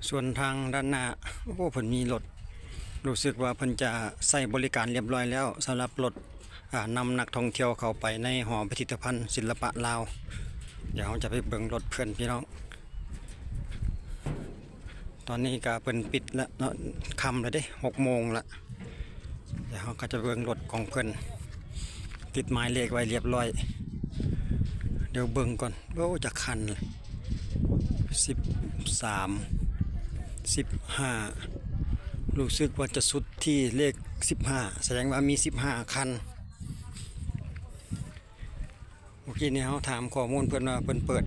ສ່ວນທາງດ້ານໜ້າ ໂອ້ ເພິ່ນມີລົດ ຮູ້ສຶກວ່າເພິ່ນຈະໃຊ້ບໍລິການລຽບຮ້ອຍແລ້ວ ສຳລັບລົດ ອາ ນຳນັກທ່ອງທ່ຽວເຂົ້າໄປໃນຫໍພິພິທະພັນສິລະປະລາວ. ດຽວເຮົາຈະໄປເບິ່ງລົດເພິ່ນພີ່ນ້ອງ. ຕອນນີ້ກະເພິ່ນປິດແລ້ວເນາະ ຄ່ຳແລ້ວເດ້ ຫົກໂມງລະ. ດຽວເຮົາກະຈະເບິ່ງລົດຂອງເພິ່ນ ຕິດໝາຍເລກໄວ້ລຽບຮ້ອຍ. ດຽວເບິ່ງກ່ອນ ໂອ້ ຈັກຄັນ ສິບສາມ ສິບຫ້າ ຮູ້ສຶກວ່າຈະສຸດທີ່ເລກສິບຫ້າ ສະແດງວ່າມີສິບຫ້າຄັນ. ເມື່ອກີ້ນີ້ເຮົາຖາມຂໍ້ມູນເພິ່ນວ່າເພິ່ນເປີດ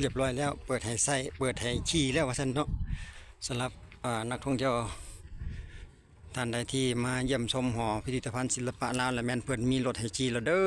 ລຽບຮ້ອຍແລ້ວ ເປີດໃຫ້ໃຊ້ ເປີດໃຫ້ຂີ່ແລ້ວວ່າຊັ້ນເນາະ. ສຳລັບ ອາ ນັກທ່ອງທ່ຽວທ່ານໃດທີ່ມາຢ້ຽມຊົມຫໍພິພິທະພັນສິລະປະລາວ ລະແມ່ນເພິ່ນມີລົດໃຫ້ຂີ່ແລ້ວເດີ.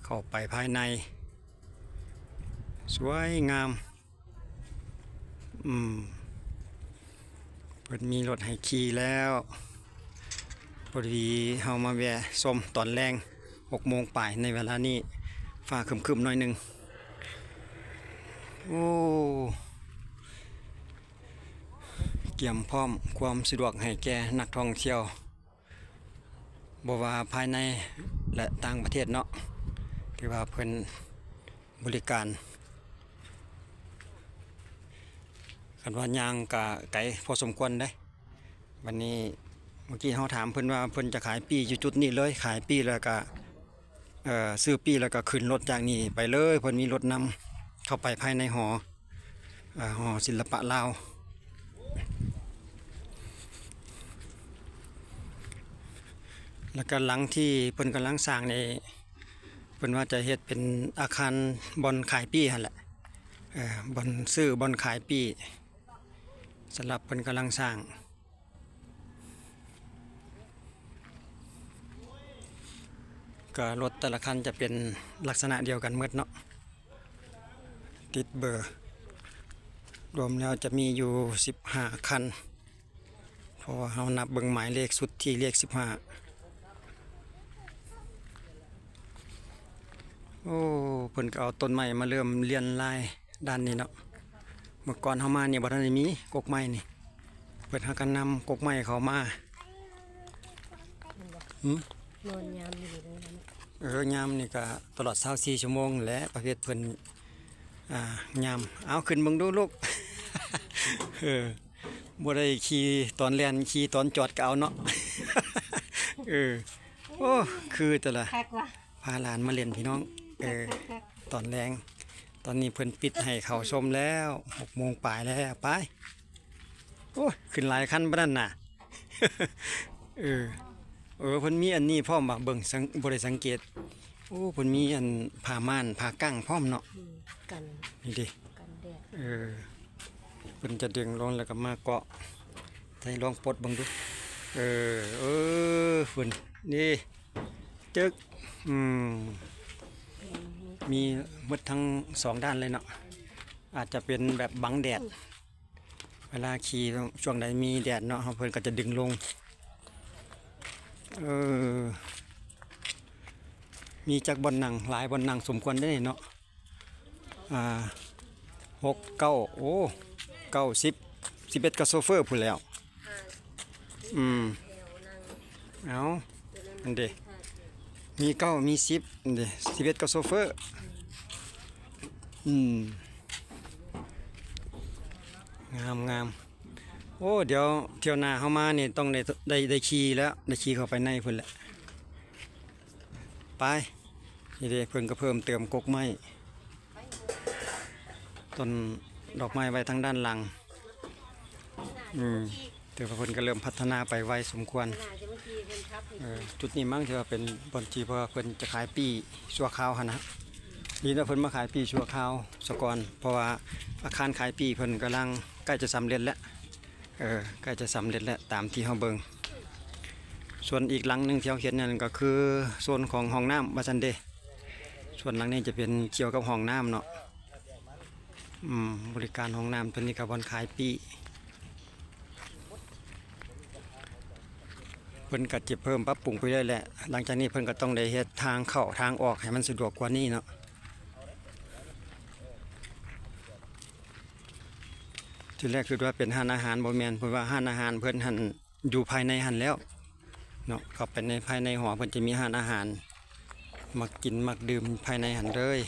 ເຂົ້າໄປພາຍໃນ ສວຍງາມ ອືມ ເພິ່ນມີລົດໃຫ້ຂີ່ແລ້ວ. ພໍດີເຮົາມາແວ່ຊົມຕອນແລງ ຫົກໂມງປາຍ ໃນເວລານີ້ຟ້າຄຶ້ມໆໜ້ອຍໜຶ່ງ. ໂອ້ ກຽມພ້ອມຄວາມສະດວກໃຫ້ແກ່ນັກທ່ອງທ່ຽວ ບໍ່ວ່າພາຍໃນ ແລະ ຕ່າງປະເທດເນາະ ຖືວ່າເພິ່ນບໍລິການ ຄັນວ່າຍ່າງກະໄກພໍສົມຄວນເດ້. ບັດນີ້ ເມື່ອກີ້ເຮົາຖາມເພິ່ນວ່າເພິ່ນຈະຂາຍປີ້ຢູ່ຈຸດນີ້ເລີຍ ຂາຍປີ້ແລ້ວກະ ເອີ ຊື້ປີ້ແລ້ວກະຂຶ້ນລົດຈາກນີ້ໄປເລີຍ ເພິ່ນມີລົດນຳເຂົ້າໄປພາຍໃນຫໍ ເອີ ຫໍສິລະປະລາວ. ແລ້ວກະຫຼັງທີ່ເພິ່ນກຳລັງສ້າງນີ້ ເພິ່ນວ່າຈະເຮັດເປັນອາຄານບ່ອນຂາຍປີ້ຫັ້ນແຫຼະ ເອີ ບ່ອນຊື້ ບ່ອນຂາຍປີ້ ສຳລັບເພິ່ນກຳລັງສ້າງ. ກະລົດແຕ່ລະຄັນຈະເປັນລັກສະນະດຽວກັນໝົດເນາະ ຕິດເບີ ລວມແລ້ວຈະມີຢູ່ສິບຫ້າຄັນ ເພາະວ່າເຮົານັບເບິ່ງໝາຍເລກສຸດທີ່ເລກສິບຫ້າ. ໂອ້ ເພິ່ນກະເອົາຕົ້ນໄມ້ມາເລີ່ມລຽນລາຍ ດ້ານນີ້ເນາະ ເມື່ອກ່ອນເຮົາມານີ້ບໍ່ທັນໄດ້ມີກົກໄມ້ນີ້ ເພິ່ນຫາກະນຳກົກໄມ້ເຂົ້າມາ. ຫືມ? ນອນຍາມນີ້ເລີຍນະ. ເອີ ຍາມນີ້ກະຕະຫຼອດຊາວສີ່ຊົ່ວໂມງແຫຼະ ປະເພດເພິ່ນ ອ່າ ຍາມ. ເອົາ ຂຶ້ນເບິ່ງດູລູກ. ເອີ ບໍ່ໄດ້ຂີ່ຕອນແລ່ນ ຂີ່ຕອນຈອດກະເອົາເນາະ. ເອີ ໂອ້ ຄືແຕ່ລະ ພາຫຼານມາຫຼິ້ນພີ່ນ້ອງ. ເອີ ຕອນແລງ ຕອນນີ້ເພິ່ນປິດໃຫ້ເຂົ້າຊົມແລ້ວ ຫົກໂມງປາຍແລ້ວ. ໄປ ໂອ້ຍ ຂຶ້ນຫຼາຍຄັນປານນັ້ນນະ. ເອີ ເອີ ເພິ່ນມີອັນນີ້ພ້ອມວ່າ ເບິ່ງ ສັງ ບໍ່ໄດ້ສັງເກດ. ໂອ້ ເພິ່ນມີອັນຜ້າມ່ານ ຜ້າກັ້ງພ້ອມເນາະ. ອືມ ກັນ ນີ້ເດ້ ກັນແດດ. ເອີ ເພິ່ນຈະດຶງລົງແລ້ວກໍມາເກາະໃສ່ ລອງປົດເບິ່ງດູ. ເອີ ເອີ ພຸ້ນ ນີ້ ຈຶກ ອືມ ມີໝົດທັງສອງດ້ານເລີຍເນາະ. ອາດຈະເປັນແບບບັງແດດ ເວລາຂີ່ ຊ່ວງໃດມີແດດເນາະ ເຮົາ ເພິ່ນກໍຈະດຶງລົງ. ເອີ ມີຈັກບ່ອນນັ່ງ ຫຼາຍບ່ອນນັ່ງສົມຄວນເດ້ເນາະ. ອ່າ ຫົກ ເກົ້າ ໂອ້ ເກົ້າ ສິບ ສິບເອັດ ກໍໂຊເຟີພຸ້ນແລ້ວ. ອືມ ເອົາ ອັນເດ ມີເກົ້າ ມີສິບ ອັນເດ ສິບເອັດ ກໍໂຊເຟີ. ອືມ ງາມໆ. ໂອ້ ດຽວຖ້ຽວໜ້າເຮົາມານີ້ຕ້ອງໄດ້ ໄດ້ ໄດ້ຂີ່ແລ້ວ ໄດ້ຂີ່ເຂົ້າໄປໃນພຸ້ນແຫຼະ. ໄປ ນີ້ເດ້ ເພິ່ນກໍເພີ່ມເຕີມກົກໄມ້ ຕົ້ນດອກໄມ້ໄວ້ທາງດ້ານຫຼັງ. ອືມ ຖືວ່າເພິ່ນກໍເລີ່ມພັດທະນາໄປໄວສົມຄວນ. ເອີ ຈຸດນີ້ມັ້ງທີ່ວ່າເປັນບ່ອນທີ່ ເພິ່ນຈະຂາຍປີ້ຊົ່ວຄາວຫັ້ນນະ. ດີນະ ເພິ່ນມາຂາຍປີ້ຊົ່ວຄາວສາກ່ອນ ເພາະວ່າອາຄານຂາຍປີ້ເພິ່ນກຳລັງໃກ້ຈະສຳເລັດແລ້ວ. ເອີ ໃກ້ຈະສຳເລັດແລ້ວ ຕາມທີ່ເຮົາເບິ່ງ. ສ່ວນອີກຫຼັງໜຶ່ງທີ່ເຮົາເຫັນນັ້ນກໍຄືໂຊນຂອງຫ້ອງນ້ຳວ່າຊັ້ນເດ. ສ່ວນຫຼັງນີ້ຈະເປັນກ່ຽວກັບຫ້ອງນ້ຳເນາະ. ອືມ ບໍລິການຫ້ອງນ້ຳ ຕົວນີ້ກໍບ່ອນຂາຍປີ້. ເພິ່ນກໍຈະເພີ່ມປັບປຸງໄປເລື້ອຍແຫຼະ. ຫຼັງຈາກນີ້ເພິ່ນກໍຕ້ອງໄດ້ເຮັດທາງເຂົ້າທາງອອກໃຫ້ມັນສະດວກກວ່ານີ້ເນາະ. ຈ ທີແລກຄິດວ່າເປັນຮ້ານອາຫານ ບໍ່ແມ່ນ ເພິ່ນວ່າຮ້ານອາຫານເພິ່ນຫັ້ນຢູ່ພາຍໃນຫັ້ນແລ້ວເນາະ. ເຂົ້າໄປໃນພາຍໃນຫໍ ເພິ່ນຈະມີຮ້ານອາຫານ ມັກກິນມັກດື່ມພາຍໃນຫັ້ນເລີຍ.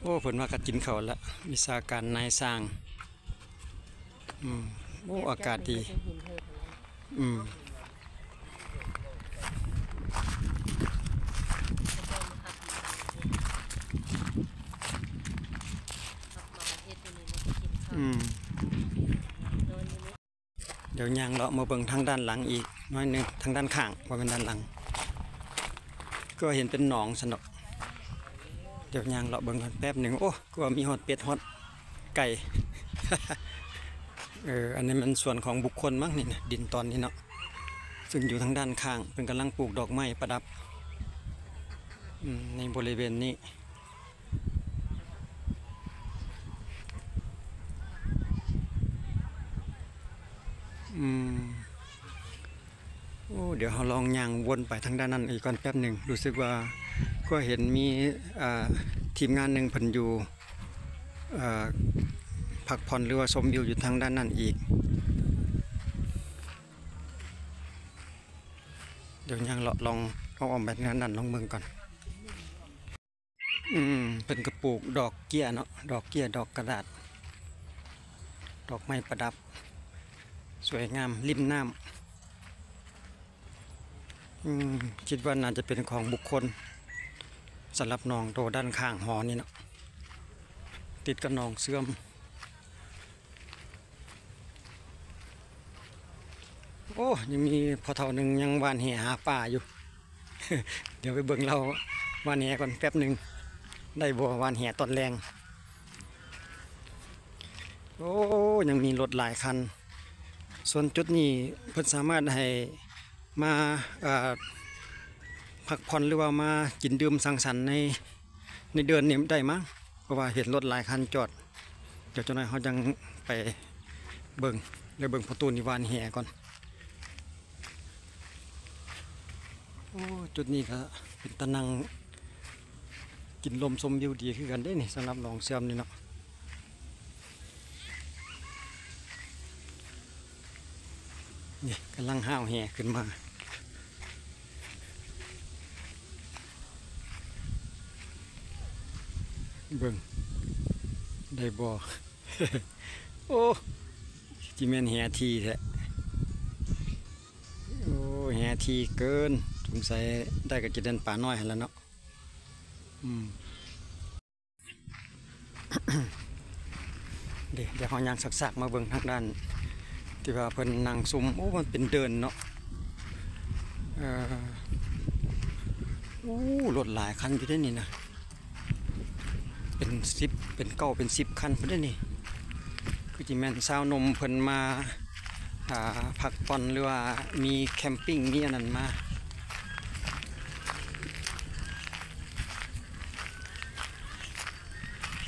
ໂອ້ ເພິ່ນວ່າກັນກິນເຂົ້າລະ ວິຊາການນາຍຊ່າງ. ອືມ ໂອ້ ອາກາດດີ. ອືມ ອືມ ດຽວຍ່າງເລາະມາເບິ່ງທາງດ້ານຫຼັງອີກໜ້ອຍໜຶ່ງ ທາງດ້ານຂ້າງ ບໍ່ແມ່ນດ້ານຫຼັງ ກໍເຫັນເປັນໜອງຊັ້ນດອກ. ດຽວຍ່າງເລາະເບິ່ງກ່ອນແປັບໜຶ່ງ. ໂອ້ ຄືວ່າມີຮອດເປັດຮອດໄກ່. ເອີ ອັນນີ້ແມ່ນສວນຂອງບຸກຄົນມັ້ງນີ້ນະ ດິນຕອນນີ້ເນາະ ຊຶ່ງຢູ່ທາງດ້ານຂ້າງ ເພິ່ນກຳລັງປູກດອກໄມ້ປະດັບ ອືມ ໃນບໍລິເວນນີ້. ອືມ ໂອ້ ດຽວເຮົາລອງຍ່າງວົນໄປທາງດ້ານນັ້ນອີກກ່ອນແປັບໜຶ່ງ. ຮູ້ສຶກວ່າກໍເຫັນມີ ເອີ ທີມງານໜຶ່ງເພິ່ນຢູ່ ເອີ ພັກຜ່ອນ ຫຼືວ່າຊົມວິວຢູ່ທາງດ້ານນັ້ນອີກ. ດຽວຍ່າງເລາະລອງອ້ອມໆໄປທາງດ້ານນັ້ນລອງເບິ່ງກ່ອນ. ອືມ ເພິ່ນກະປູກດອກເກ້ຍເນາະ ດອກເກ້ຍ ດອກກະດາດ ດອກໄມ້ປະດັບ ສວຍງາມລິມນ້ຳ. ອືມ ຄິດວ່າໜ້າຈະເປັນຂອງບຸກຄົນ ສຳລັບໜອງໂຕດ້ານຂ້າງຫໍນີ້ເນາະ ຕິດກັບໜອງເຊື່ອມ. ໂອ້ ຍັງມີພໍ່ເຖົ້າໜຶ່ງຍັງຫວ່ານແຫຫາປາຢູ່. ດຽວໄປເບິ່ງລາວຫວ່ານແຫກ່ອນແປັບໜຶ່ງ ໄດ້ບໍ່ຫວ່ານແຫຕອນແລງ. ໂອ້ ຍັງມີລົດຫຼາຍຄັນ. ສ່ວນຈຸດນີ້ເພິ່ນສາມາດໃຫ້ມາ ເອີ ພັກຜ່ອນ ຫຼືວ່າມາກິນດື່ມສັງສັນໃນ ໃນເດີ່ນນີ້ໄດ້ມັ້ງ ເພາະວ່າເຫັນລົດຫຼາຍຄັນຈອດ. ດຽວຈັກໜ້ອຍເຮົາຈັ່ງໄປເບິ່ງ ແລະ ເບິ່ງພໍ່ຕູນນີ້ຫວ່ານແຫກ່ອນ. ໂອ້ ຈຸດນີ້ກະເປັນຕານັ່ງກິນລົມຊົມວິວດີຄືກັນເດ້ນີ້ ສຳລັບໜອງເຊື່ອມນີ້ເນາະ. ນີ້ກຳລັງຫ້າວແຫຂຶ້ນມາ ເບິ່ງໄດ້ບໍ່? ໂອ້ ຊິແມ່ນແຫຖີ່ແທ້. ໂອ້ ແຫຖີ່ເກີນ ສົງໄສໄດ້ກະຊິໄດ້ປານ້ອຍຫັ້ນລະເນາະ. ອືມ ເດ ດຽວເຮົາຍ່າງຊາກໆມາເບິ່ງທາງດ້ານທີ່ວ່າເພິ່ນນັ່ງຊຸມ. ໂອ້ ມັນເປັນເດີ່ນເນາະ. ເອີ ໂອ້ ລົດຫຼາຍຄັນຢູ່ເດ້ນີ້ນະ ເປັນສິບ ເປັນເກົ້າ ເປັນສິບຄັນພຸ້ນເດ້ນີ້. ຄືຊິແມ່ນຊາວໜຸ່ມເພິ່ນມາ ອ່າ ພັກຜ່ອນ ຫຼືວ່າມີແຄມປິງ ມີອັນນັ້ນມາ.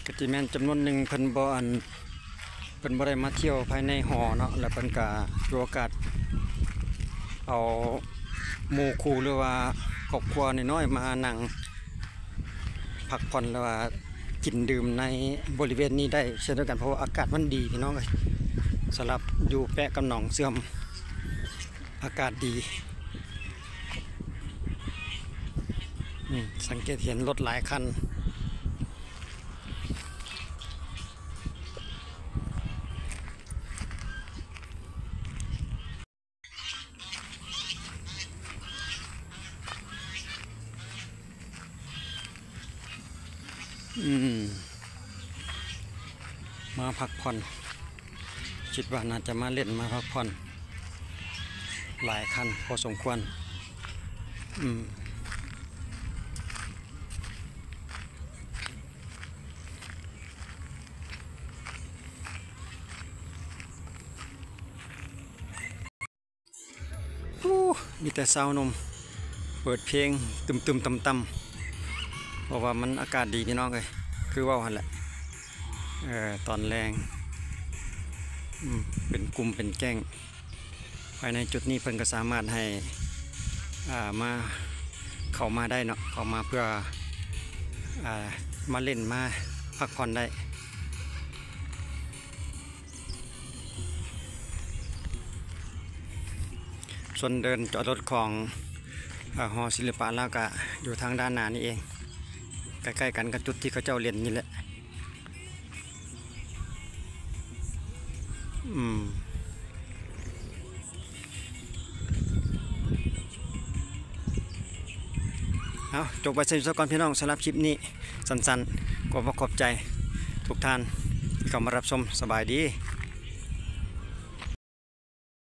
ກະຊິແມ່ນຈຳນວນໜຶ່ງເພິ່ນບໍ່ ອັນ ເພິ່ນບໍ່ໄດ້ມາທ່ຽວພາຍໃນຫໍເນາະ ແລ້ວເພິ່ນກະຖືໂອກາດເອົາໝູ່ຄູ່ ຫຼືວ່າຄອບຄົວນ້ອຍໆມານັ່ງພັກຜ່ອນ ຫຼືວ່າກິນດື່ມໃນບໍລິເວນນີ້ໄດ້ເຊັ່ນດຽວກັນ ເພາະວ່າອາກາດມັນດີພີ່ນ້ອງເອີຍ. ສຳລັບຢູ່ແປະກັບໜອງເຊື່ອມ ອາກາດດີ. ນີ້ ສັງເກດເຫັນລົດຫຼາຍຄັນ. ອືມ ມາພັກຜ່ອນ ຄິດວ່າໜ້າຈະມາຫຼິ້ນມາພັກຜ່ອນ ຫຼາຍຄັນພໍສົມຄວນ. ອືມ ໂອ້ ມີແຕ່ຊາວໜຸ່ມເປີດເພງຕຶມໆຕ່ຳໆ ເພາະວ່າມັນອາກາດດີພີ່ນ້ອງເອີຍ ຄືເວົ້າຫັ້ນແຫຼະ ເອີ ຕອນແລງ ອືມ ເປັນກຸ່ມເປັນແກ້ງ. ພາຍໃນຈຸດນີ້ເພິ່ນກະສາມາດໃຫ້ ອ່າ ມາ ເຂົ້າມາໄດ້ເນາະ ເຂົ້າມາເພື່ອ ອ່າ ມາຫຼິ້ນ ມາ ພັກຜ່ອນໄດ້. ສ່ວນເດີ່ນຈອດລົດຂອງ ເອີ ຫໍສິລະປະລາວກະຢູ່ທາງດ້ານໜ້ານີ້ເອງ, ໃກ້ໆກັນກັບຈຸດທີ່ເຂົາເຈົ້າຫຼິ້ນນີ້ແຫຼະ. ອືມ ເອົາ ຈົບໄວ້ສ່ຳນີ້ຊະກ່ອນພີ່ນ້ອງ, ສຳລັບຄລິບນີ້ສັ້ນໆ ກໍຂໍຂອບໃຈທຸກທ່ານທີ່ເຂົ້າມາຮັບຊົມ. ສະບາຍດີ.